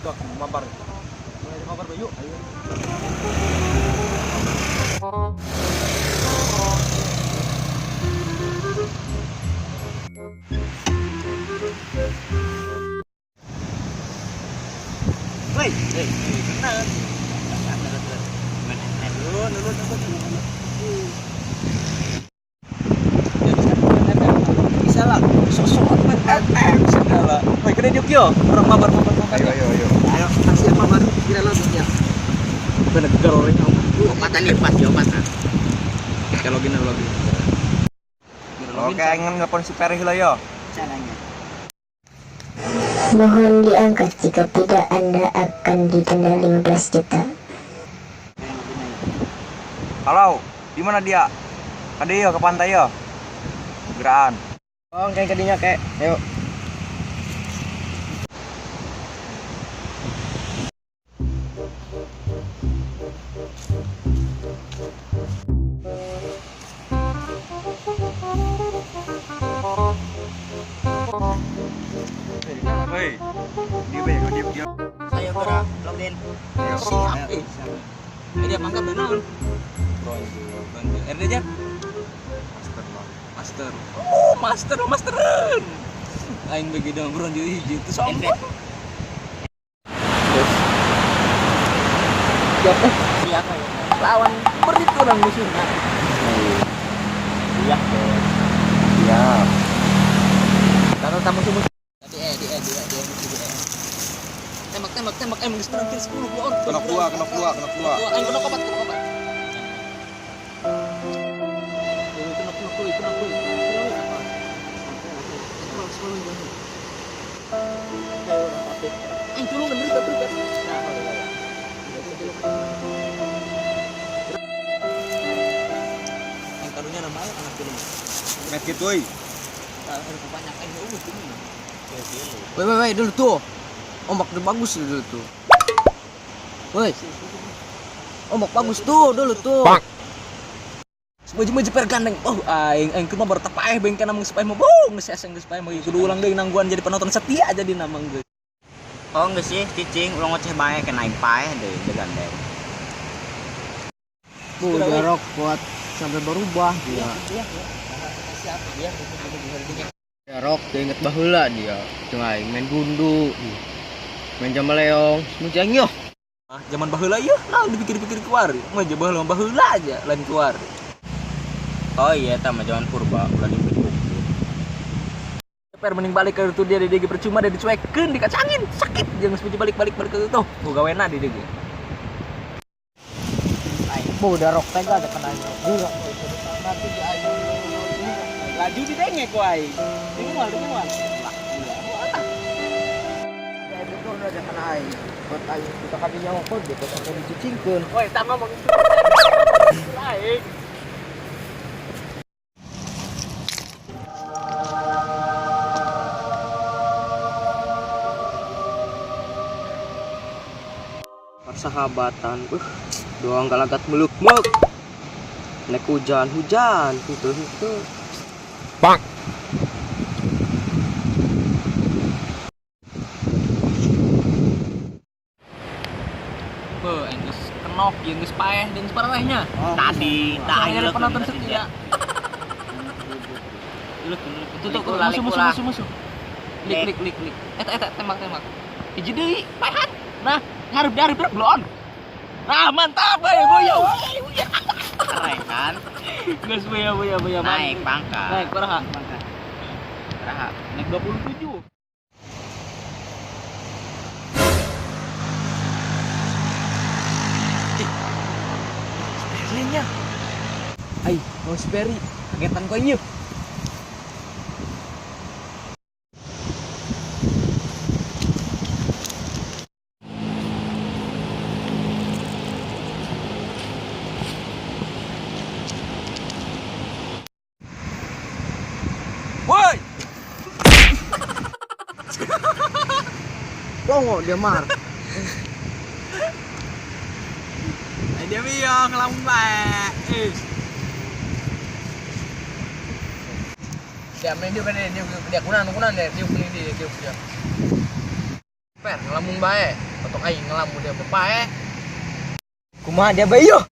Dok, mabar. Mulai mabar yuk. Ayo. Woi, hei, kenal. Bisa lah, sok-sok segala. Woi, kena diuk yo, orang mabar mabar mabar. Ayo ayo ayo. Ayo, kasih apa baru kira lo ya. Bener orang Opatan nih pas ya opatan. Kalau login login. Oke, ingin nelpon si Perry lah yo. Caranya. Mohon diangkat, jika tidak Anda akan didenda 15 juta. Halo, di mana dia? Kade yo ke pantai yo. Geraan. Oh, kayak kadinya kayak. Ayo. Hei, dia dia dia. Ayo gerak login. Ayo. Siap. Ini dia pangkat benar. Bronze, bronze. RD jar. Master lah. Master. Oh, master, masteran. Aing bagi dong bronze hiji itu sombong. Siap eh. Siap ayo. Lawan berit orang musuhnya. Siap. Siap. Tahu tamu musuh. Di E, di E, di E, di E, di E. Tembak, tembak, tembak. Emang geus menang 10 dua orang. Kena dua, kena dua, kena dua. Aing kena obat, kena obat. Kena kena kena kena. Aing tulungan berita berita. Aing karunya nama anak tulung. Medkit woi. Banyak aing eueuh kumaha. Woi, woi, woi, dulu tuh. Ombak tuh bagus dulu tuh. Woi. Ombak bagus tuh dulu tuh. Maju-maju per gandeng. Oh, aing aing kumaha baru tepaeh bengke namang geus paeh mah. Boh, geus asa geus paeh mah kudu ulang deui nangguan jadi penonton setia jadi namang geus. Oh enggak sih, cicing ulang ngoceh bae kena aing paeh deui gandeng. Bu, jorok kuat sampai berubah dia. Siap, iya. Jorok dia inget baheula dia. Jeung aing main gundu. Main jamaleong, semua yo. Ah, zaman baheula ieu, nah dipikir-pikir keluar. Mah baheula baheula aja lain keluar. Oh iya, tama zaman purba ulah dipikir. Per mending balik ke itu dia di DG percuma dia dicuekeun dikacangin sakit jangan sepuji balik balik balik ke itu tuh gua gawena di DG. Bu, darok tega ada kena juga. Laju di denge ku aing. Ini moal ini moal. Ya betul ada kena aing. Buat aing kita kadinya ngokot gitu sampai dicicingkeun. Woi, tak ngomong aing. Persahabatan, doang galagat meluk-meluk. Nek hujan-hujan gitu gitu. Bang. Be, aing geus kenok, jeung geus paeh, jeung geus parahnya. Tadi tak Aing jadi penonton setia. Luk, luk, itu tuh musuh musuh musuh musuh. Lik lik lik lik. Eta eta tembak tembak. Hiji deui, paehan. Nah, ngarep ngarep blon. Nah, mantap euy, boyo. Keren kan? Geus boyo boyo boyo. Naik pangkat. Naik baraha. Baraha. Naik 27. Sterlingnya. Ai, mau si Perry. Kagetan kau ini. Woi, Pongo dia mar. Dia biang ngelamun bae. Eh. Dia main dia dia dia kunan kunan dia dia dia dia dia. Per ngelamun bae. Patok aing ngelamun dia bapak eh. Kumaha dia bae yo?